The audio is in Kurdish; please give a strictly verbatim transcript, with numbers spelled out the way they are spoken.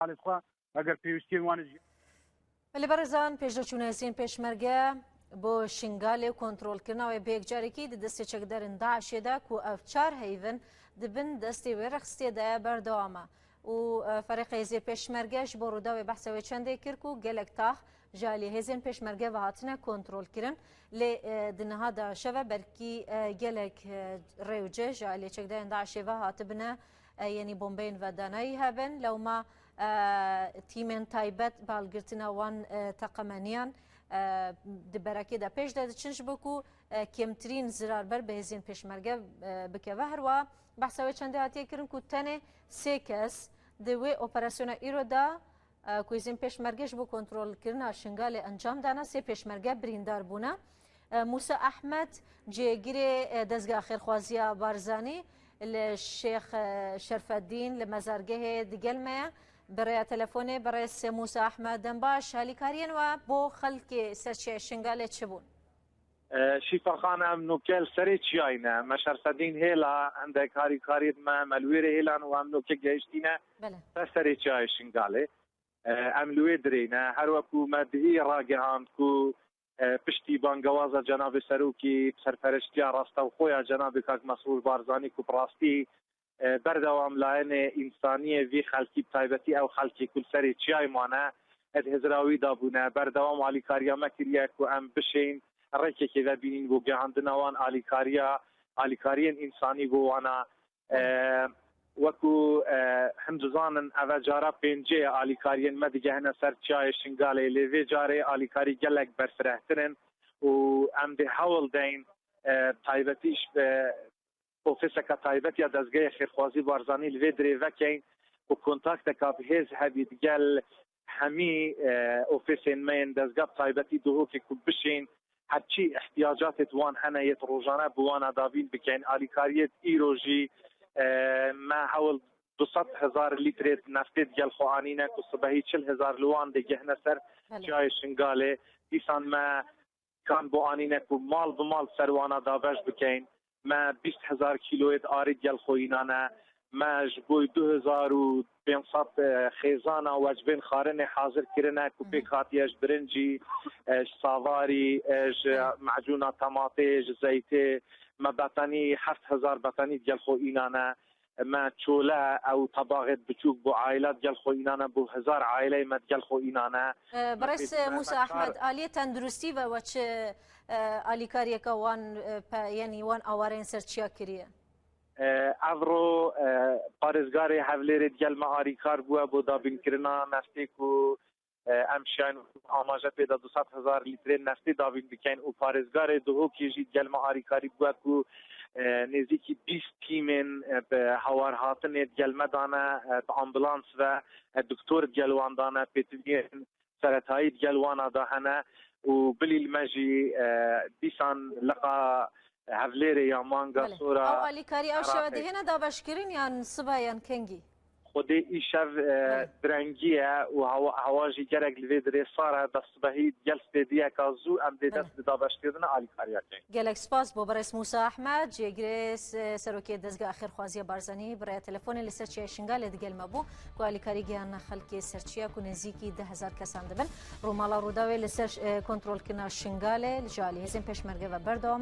malê xwe eger pêwîstiyên wan ji Belê berêzan, pêşveçûna hêzên pêşmerge bo Şingalê û kontrolkirina wê bi yekcarekî di destê çekdarên DAIŞê de ku ev çar heyv in di bin destê wê rexistiyê de ye berdewam e. Û, e, ferîqê hêzê pêşmerge ji bo Rûdawê behsa wê çendê kir ku gelek tax ji alî hêzên pêşmerge ve hatine kontrolkirin. Lê, e, di niha de şeve belkî, e, gelek, e, rê û cih ji alî çekdarên DAIŞê ve hatibine, e, yenî bombeyên vedanayî hebin. Lewma, e, tîmên taybet bi hilgirtina wan, e, teqemeniyan, e, di berekê de pêş de diçin ji bo ku, e, kêmtirîn zirarber bi hêzên pêşmerge, e, bikeve. Her wiha behsa wê çendê hatiye kirin ku tenê sê kes di wê operasyona îro de, e, ku hêzên pêşmerge ji bo kontrolkirina Şingalê encam dana, sê pêşmerge birîndar bûne. E, Mûsa Ehmed, cihêgirê, e, Dezgeha Xêrxwaziya Barzanî li Şêx, e, Şerfeddîn li mezargehê digel me ye. Bi rêya telefonê, birêz Mûsa Ehmed, dem baş. Alîkariyên we bo xelkê ser çiyayê Şingalê çi bûn? E, Şîfa Xan, em noke li serê çiyayê ne. Me Şerfeddîn hêla, hindek alîkariyên me, me li wê rê hêlan û em noke gehiştîne Belê. ser serê çiyayê Şingalê. E, em li wê dirê ne. Her wekû me dihî ragihand ku, e, piştî bangewaza Cenabê Serokî, bi serpereştiya rastewxo ya Cenabê Kak Mesrûr Barzanî ku bi rastî, e, berdewam layene însaniyê vî xelkî, bi taybetî ew xelkê ku li serê çiyayê mane, e, di hizra wî de bûne. Berdewam alîkariya me kiriye ku em bişên rêkekê vebînîn bo gihandina wan alîkariya, alîkariyên însanî bo wana. E, wekû, e, him dizanin, eve cara pêncê ye alîkariyên me digehine ser çiyayê Şingalê, lê vê carê alîkarî gelek berfirehtir in û em dê hewl deyn, e, taybetî ji, e, ofîseka taybet ya Dezgehê Xêrxwazî Barzanî li vê dirê vekeyn û kontakteka bi hêz hebî digel hemî, e, ofîsên me yên dezgeh, bi taybetî Duhokê ku bişên, her çi ihtiyacatê di wan hene yê di rojane bi wana dabîn bikeyn. Alîkariyê di îro jî, e, me hewl du sed hezar lîtrê neftê digel xwe anîne ku sibehî çil hezar li wan dê gehne ser Belê. çiyayê Şingalê. Dîsan me kan bo anîne ku mal bi mal ser wana dabeş bikeyn. Me bîst hezar kîloyê di arî digel xwe înane. Me ji bo du hezar û pênc sed, e, xêzana wecbên xwarinê hazir kirine ku Hı hı. pêk hatiye ji birincî, e, ji savarî, e, ji Hı. mecûna tematê, ji zeytê. Me betanî heft hezar betanî digel xwe înane. Me çole ew tebaxêt biçûk bo aîla digel xwe înane, bo hezar aîleyê me digel xwe înane. E, Me Birêz pêdivî me Mûsa me kar Ehmed, aliyê tenduristî ve we çi, e, alîkariyeke wan, e, pe-, yanî wan awareyên ser çiya kiriye? E, evro, e, parêzgarê Hevlêrê digel me alîkar bûye bo dabînkirina neftê ku, e, em şiyan amaje pê de du sed hezar lîtrên neftê dabîn bikeyn û parêzgarê Duhokê jî digel me alîkarî bûye ku, e, nêzîkî bîst tîmên, e, bi hawar hatinê digel me dane, e, bi ambulans ve, e, doktor digel wan dane, pêtiviyên seretayî digel wana de hene û bilî li me jî, e, dîsan liqa Hevlêrê ya manga Belê. sora Ew alîkarî ew şewe Iraqê. dihêne dabeşkirin yan sibe yan kengî? Xwedê îşev, e, Belê. bi rengî ye û hewa, hewa jî gerek li vê dirê sar e, da sibehî gel spêdiyeka zû em dê Belê. dest bi dabeşkirina alîkariya keyn. Gelek spas bo birêz Mûsa Ehmed, cêgirê se-, serokê Dezgeha Xêrxwaziya Barzanî bi rêya telefonê li ser çiyayê Şingalê digel me bû, ku alîkarî gihana xelkê ser çiya ku nêzîkî deh hezar kesan dibin. Rûmala Rûdawê li ser, e, kontrolkirina Şingalê ji alî hêzên pêşmerge ve berdewam